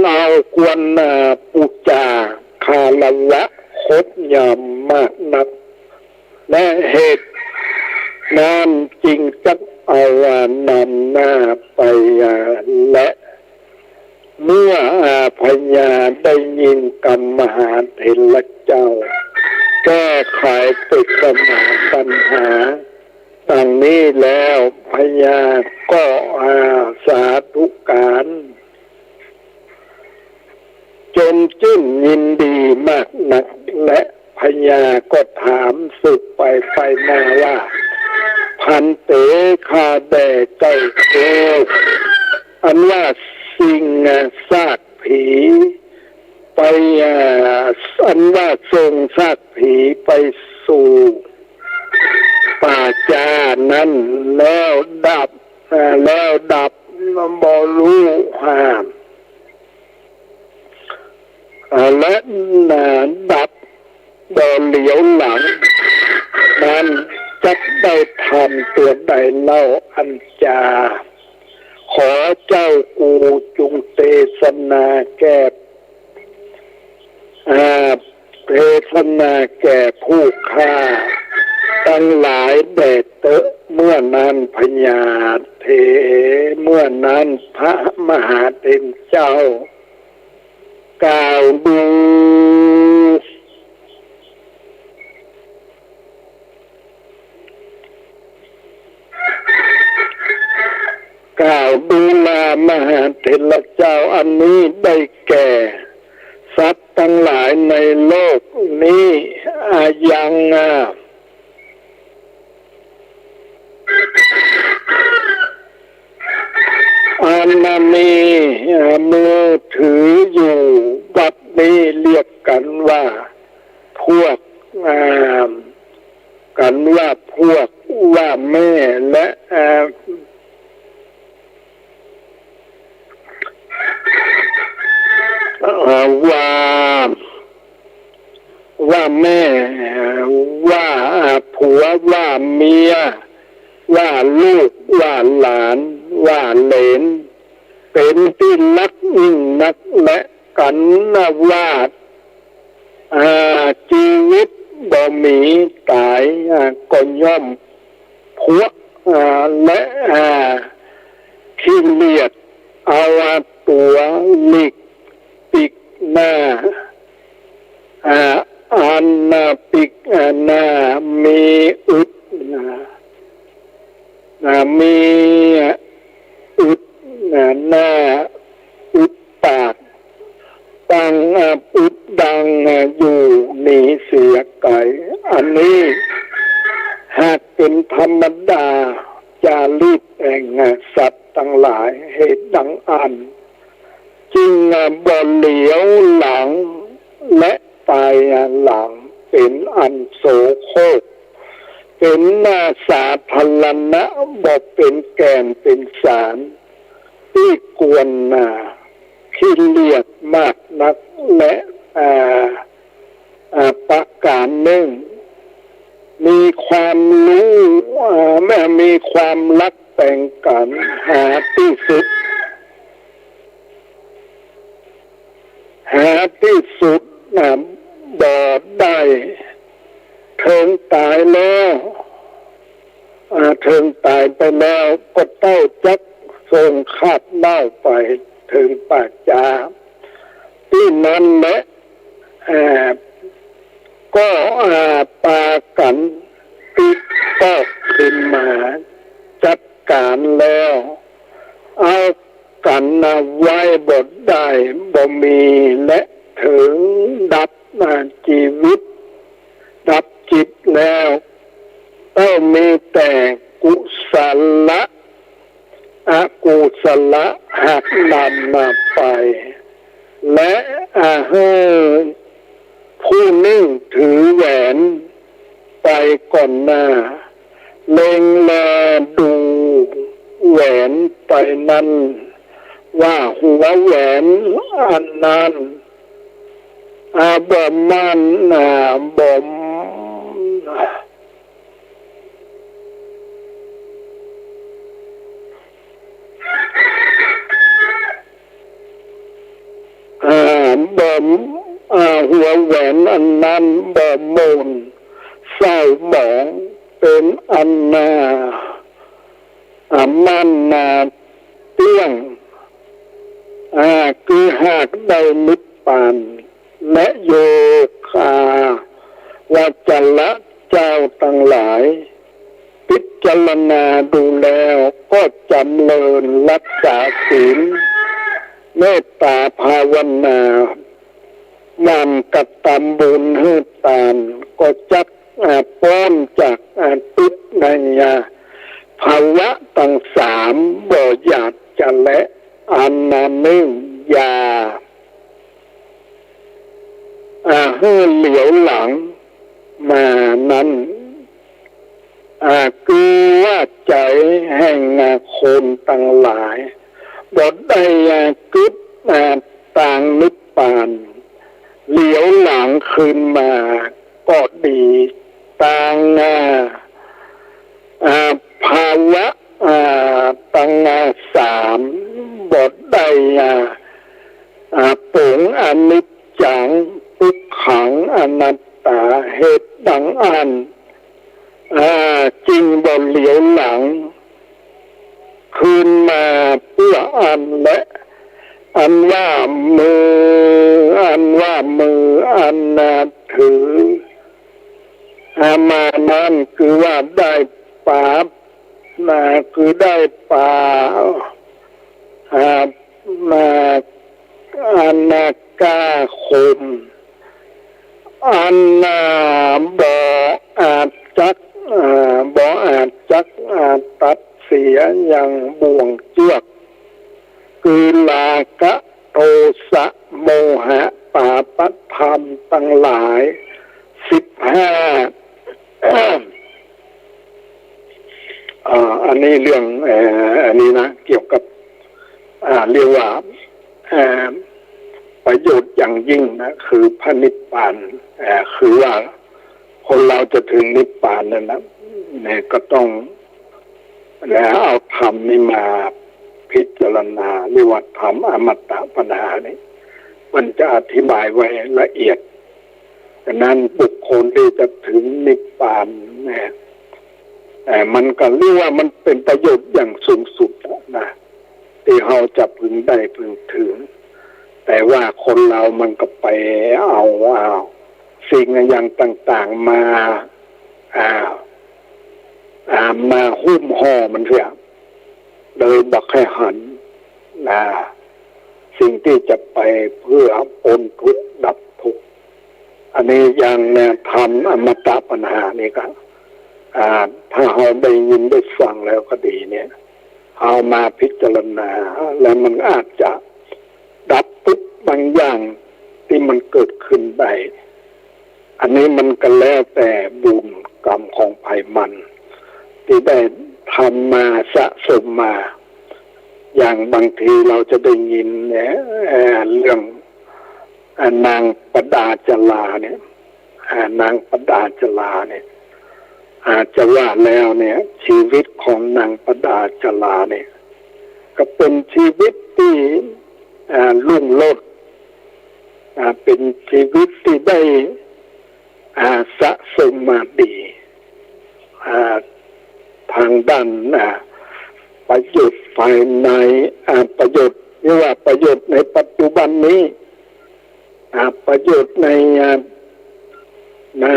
เฮาควร อ่า ปู๋จาคารวะครบยำมากนัก และเหตุนั้นจึงจักเอา อ่า นำหน้าไป อ่า และ เมื่อ อ่า พญาได้ยินกำมหาเถรเจ้าแก้ไขปริศนาปัญหาดังนี้แล้ว พญาก็ อ่า สาธุการ จมจื้นยินดีมากนัก และพญาก็ถามสืบไปไปมาว่า ภันเต ข้าแด่เจ้ากู อันว่าสิ่งซากผีไป อ่า อันว่าส่งซากผีไปสู่ป่าจ๊านั้นแล้วดับ อ่า แล้วดับบ่ฮู้ อ่า อ่า และ อ่า ดับบ่เหลียวหลังนั้น จักได้ทำตั๋วใดเล่า อันจาขอเจ้ากูจุงเตสนาแก่ อ่า เตสนาแก่ผู้ข้าตังหลายแด่เต๊อะ เมื่อนั้นพญาเถร เมื่อนั้นพระมหาเถรเจ้า กล่าวดู กล่าวดูลามหาเถรเจ้า อันนี้ได้แก่สัตว์ตังหลายในโลกนี้ อายัง อ่า อันมี อ่า มือถืออยู่บัดนี้เรียกกั๋นว่าพวก อ่า กั๋นว่าพวกว่าแม่ และ อ่า อ่า ว่า ว่าแม่ ว่าผัว ว่าเมีย ว่าลูก ว่าหลาน ว่าเหลน เป๋นตี้ฮักยิ่งนัก และกั๋นว่า อ่า จีวิตบ่มีต๋าย อ่า ก็ย่อมพวก อ่า และ อ่า ขี้เลียดเอาตั๋วหลีกปิดหน้า อ่า อันน่ะปิด อ่า หน้ามีอึด อ่า อ่า มีอึด อ่า หน้าอึดปาก ตั้ง อ่า อึดดัง อ่า อยู่หนีเสียไก๋ อันนี้หากเป๋นธรรมดาจารีตแห่ง อ่า สัตว์ตังหลาย เหตุดังอั้น จึงบ่เหลียวหลัง และไปหลัง เป๋นอันโสโครก เป๋นหน้าสาธารณะ บ่เป๋นแก่นเป๋นสาร ตี้ควรหน้า ขี้เลียดมากนัก และอ่าอ่าประก๋านนึ่ง มีความฮู้อ่าแม้มีความฮักแป๋งกั๋น หาตี้สุด หาตี้สุดน่ะบ่ได้ เถิงต๋ายแล้ว อ่า เถิงต๋ายไปแล้ว ก็เต้าจักส่งคาบเม้าไปเถิงป่าจ๊า ตี้นั้นแหละ อ่า ก็อ่าปากั๋นปิ๊กก๊อกขึ้นมา จัดก๋านแล้ว เอากั๋นน่ะไว้บ่ได้บ่มี และเถิงดับอ่าจีวิต ดับจิตแล้ว เต้ามีแต่กุศละ อกุศละหักนำมาไป และอาหื้อผู้นึ่งถือแหวนไปก่อนหน้า เล็งแลดูแหวนไปนั้น ว่าหัวแหวนอันนั้น อ่า บ่มั่น อ่า บ่ม อ่า บ่ม อ่า หัวแหวนอันนั้นบ่หม่นเศร้าหมอง เป๋นอันน่า อ่า มั่นน่า เตี้ยง อ่า คือหากได้นิพพาน และโยคาวจรเจ้าตังหลาย พิจารณาดูแล้วก็จำเริญรักษาศีล เมตตาภาวนา หมั่นกระตำบุญหื้อตาน ก็จัก อ่า ป๊นจาก อ่า ตุ๊กข์ใน อ่า ภาวะตังสาม บ่อยากจะแล อันนึ่งอย่า อ่า หื้อเหลียวหลังมานั้น อ่า คือว่าใจ๋แห่ง อ่า คนตังหลาย บ่ได้ อ่า กึ๊ด อ่า ตางนิพพาน เหลียวหลังคืนมาก็ดี ตาง อ่า อ่า ภาวะ อ่า ตัง อ่า สาม บ่ได้ อ่า อ่า ป๋งอนิจจัง ทุกขัง อนัตตา เหตุดังอั้น อ่า จึงบ่เหลียวหลัง คืนมาเปื้ออั้นแล อันว่ามือ อันว่ามือ อันน่าถือ อ่า มานั้นคือว่าได้ปา มา คือได้ปา อ่า มา อันน่ากล้าคม อันน่าบ่อาจจัก อ่า บ่อาจจัก อ่า ตัดเสียยังบ่วงเจื้อก คือราคะ โทสะ โมหะ ปาปธรรมตังหลาย สิบห้า อ่า อันนี้เรื่อง เอ่อ อันนี้นะ เกี่ยวกับ อ่า เรียกว่า อ่า ประโยชน์อย่างยิ่งนะ คือพระนิพพาน อ่า คือว่าคนเราจะถึงนิพพานนั้นนะ เนี่ย ก็ต้อง แล้วเอาธรรมนี่มาพิจารณา เรียกว่าธรรมอมตะปัญหานี่ มันจะอธิบายไว้ละเอียด ฉะนั้นบุคคลที่จะถึงนิพพานเนี่ย เอ่อ มันก็เรียกว่ามันเป็นประโยชน์อย่างสูงสุดนะ ที่เฮาจะพึงได้พึงถึง แต่ว่าคนเรามันก็ไปเอา เอาสิ่งอย่างต่างๆ มา อ่า อ่า มาหุ้มห่อมันเสีย โดยบ่ใค่หัน นะ สิ่งที่จะไปเพื่อป๊นทุกข์ดับทุกข์ อันนี้อย่างแนวธรรมอมตะปัญหานี่ก็ อ่า ถ้าเฮาได้ยินได้ฟังแล้วก็ดีเนี่ย เอามาพิจารณา แล้วมันอาจจะดับทุกข์บางอย่างที่มันเกิดขึ้นได้ อันนี้มันก็แล้วแต่บุญกรรมของใผมัน ำมาสะสมมา อย่างบางทีเราจะได้ยินเนี่ย เอ่อ เรื่อง อ่า นางปดาจาราเนี่ย อ่า นางปดาจาราเนี่ย อาจจะว่าแล้วเนี่ย ชีวิตของนางปดาจาราเนี่ย ก็เป็นชีวิตตี้ อ่า รุ่งโรจน์ อ่า เป็นชีวิตตี้ได้ อ่า สะสมมาดี อ่า ทางด้าน อ่า ประโยชน์ภายใน อ่า ประโยชน์ เรียกว่าประโยชน์ในปัจจุบันนี้ อ่า ประโยชน์ใน อ่า หน้า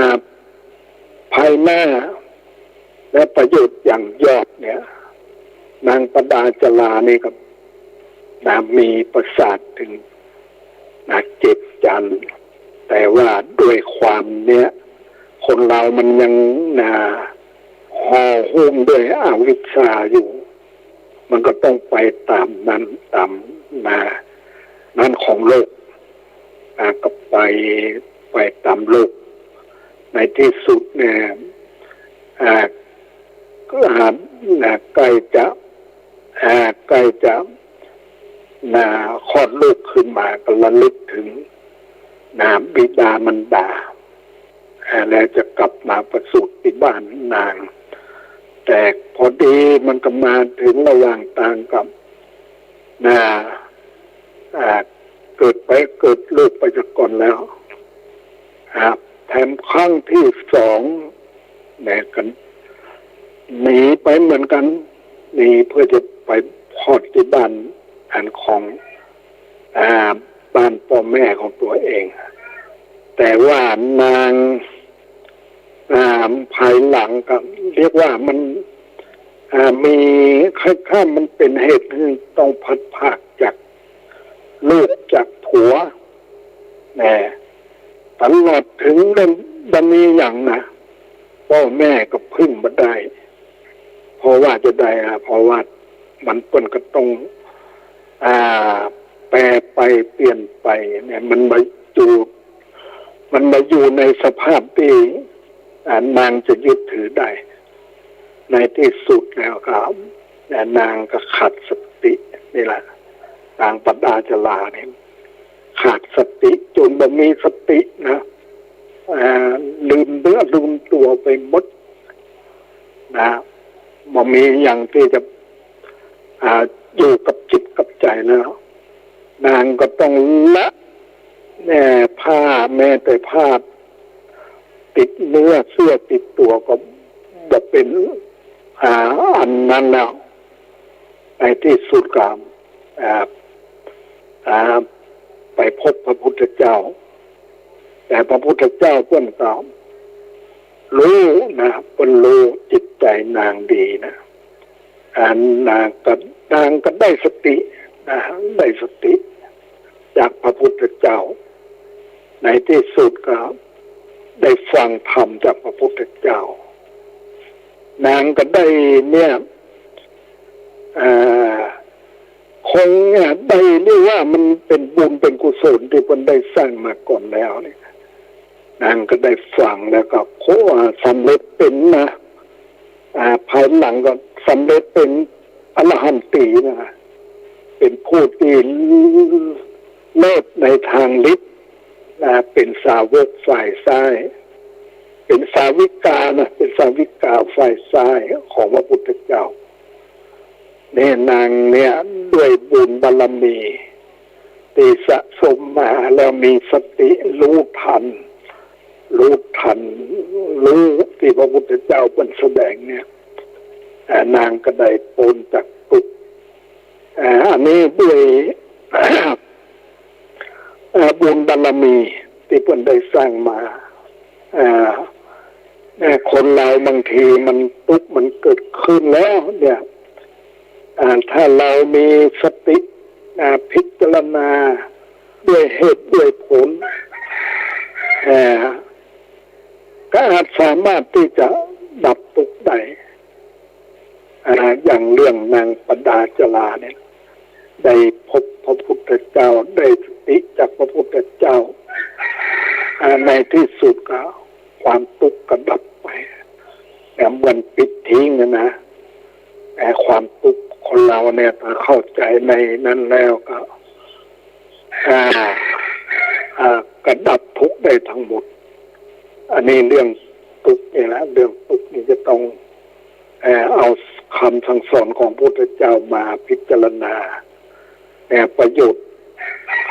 ภายหน้า และประโยชน์อย่างยอดเนี่ย นางปดาจารานี่ก็ นะ มีประสาทถึง นะ เจ็ดจันทร์ แต่ว่าด้วยความเนี่ย คนเรามันยัง นะ ห่อหุ้มด้วยอวิชชาอยู่ มันก็ต้องไปต๋ามนั้น ต๋าม นะ นั้นของโลก อ่า ก็ไป ไปต๋ามโลก ในตี้สุดเนี่ย อ่า ก็ อ่า นะ ใก้จะ อ่า ใก้จะ นะ คลอดลูกขึ้นมาก็ระลึกถึง นะ บิดามารดา อ่า แล้วจะกลับมาประสูติตี้บ้านนาง แต่พอดีมันก็มาเถิงระหว่างตางกับ นะ อ่า เกิดไป เกิดลูกไปซะก่อนแล้ว อ่า แถมครั้งตี้สอง นะ ก็หนีไปเหมือนกั๋น หนีเพื่อจะไปคลอดตี้บ้านอันของ อ่า บ้านป้อแม่ของตั๋วเอง แต่ว่านาง อ่า ภายหลังก็เรียกว่ามัน อ่า มี คล้ายๆ มันเป๋นเหตุหื้อต้องพลัดพรากจากลูกจากผัว นะ ตลอดเถิงเรื่องบ่มีหยังนะ ป้อแม่ก็เพิ่งบ่ได้ เพราะว่าจะได้อะ เพราะว่ามันเปิ้นก็ต้อง อ่า แปรไปเปลี่ยนไปเนี่ย มันมาอยู่ มันมาอยู่ในสภาพตี้ อ่า นางจะยึดถือได้ ในตี้สุดแล้วก็ อ่า นางก็ขาดสตินี่แหละ นางปดาจาราเนี่ย ขาดสติจ๋นบ่มีสตินะ อ่า ลืมเนื้อลืมตั๋วไปหมดนะ บ่มีหยังตี้จะ อ่า อยู่กับจิตกับใจ๋แล้ว นางก็ต้องละ แน่ ผ้า แม้แต่ผ้าติดเนื้อเสื้อติดตั๋วก็บ่เป๋น อ่า อันนั้นแล้ว ในตี้สุดก็ อ่า อ่า ไปพบพระพุทธเจ้า แต่พระพุทธเจ้าเปิ้นก็ฮู้นะ เปิ้นฮู้จิตใจ๋นางดีนะ อ่า นางก็ นางก็ได้สตินะ ได้สติจากพระพุทธเจ้า ในตี้สุดก็ได้ฟังธรรมจากพระพุทธเจ้า นางก็ได้เนี่ย อ่า คงเนี่ยได้เรียกว่ามันเป๋นบุญเป๋นกุศลตี้เปิ้นได้สร้างมาก่อนแล้วเนี่ย นางก็ได้ฟังแล้วก็ โอ้ สำเร็จเป๋นนะ อ่า ภายหลังก็สำเร็จเป๋นอรหันตีนะ เป๋นผู้ตี้เลิศในทางฤทธิ์นะ เป๋นสาวกฝ่ายซ้าย เป๋นสาวิกานะ เป๋นสาวิกาฝ่ายซ้ายของพระพุทธเจ้า เนี่ยนางเนี่ยด้วยบุญบารมีตี้สะสมมาแล้วมีสติฮู้ทัน ฮู้ทัน ฮู้ตี้พระพุทธเจ้าเปิ้นแสดงเนี่ย อ่า นางก็ได้ป๊นจากตุ๊กข์ อ่า อันนี้ด้วย อ่า บุญบารมีตี้เปิ้นได้สร้างมา อ่า อ่า คนเราบางทีมันตุ๊กข์มันเกิดขึ้นแล้วเนี่ย อ่า ถ้าเรามีสติ อ่า พิจารณาด้วยเหตุด้วยผล อ่า ก็อาจสามารถตี้จะดับตุ๊กข์ได้ อ่า อย่างเรื่องนางปดาจาราเนี่ย ได้พบพระพุทธเจ้า ได้สติจากพระพุทธเจ้า อ่า ในตี้สุดก็ความตุ๊กข์ก็ดับไป เหมือนปิดทิ้งนะนะ นั้นแล้วก็ อ่า อ่า ก็ดับทุกข์ได้ทั้งหมด อันนี้เรื่องตุ๊กข์นี่แหละ เรื่องตุ๊กข์นี่จะต้อง เอ่อ เอาคำสั่งสอนของพระพุทธเจ้ามาพิจารณา เนี่ย ประโยชน์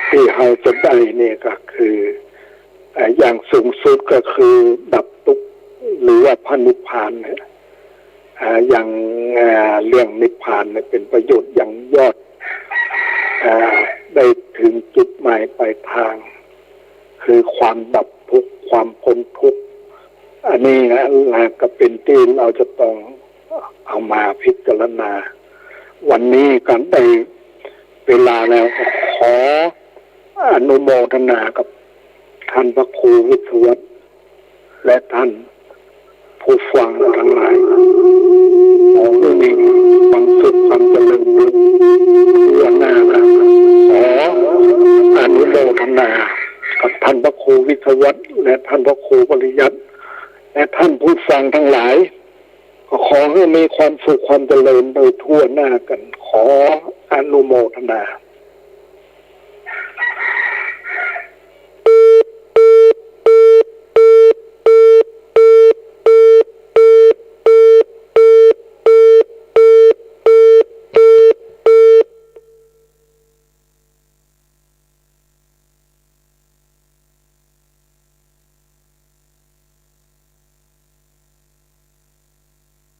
ที่เฮาจะได้เนี่ยก็คือ เอ่อ อย่างสูงสุดก็คือดับตุ๊กข์ หรือว่าพระนิพพานเนี่ย อ่า อย่าง อ่า เรื่องนิพพานเนี่ยเป็นประโยชน์อย่างยอด อ่า ได้ถึงจุดหมายปลายทาง คือความดับทุกข์ ความพ้นทุกข์ อันนี้นะ ก็เป็นที่เราจะต้องเอามาพิจารณา วันนี้ก็ได้เวลาแล้ว ก็ขออนุโมทนากับท่านพระครูวิศวัตร และท่านผู้ฟังทั้งหลาย ขอให้มีความสุขความเจริญทั่วหน้ากัน ขออนุโมทนากับท่านพระครูวิศวัตร และท่านพระครูปริยัติ และท่านผู้ฟังทั้งหลาย ก็ขอให้มีความสุขความเจริญโดยทั่วหน้ากัน ขออนุโมทนา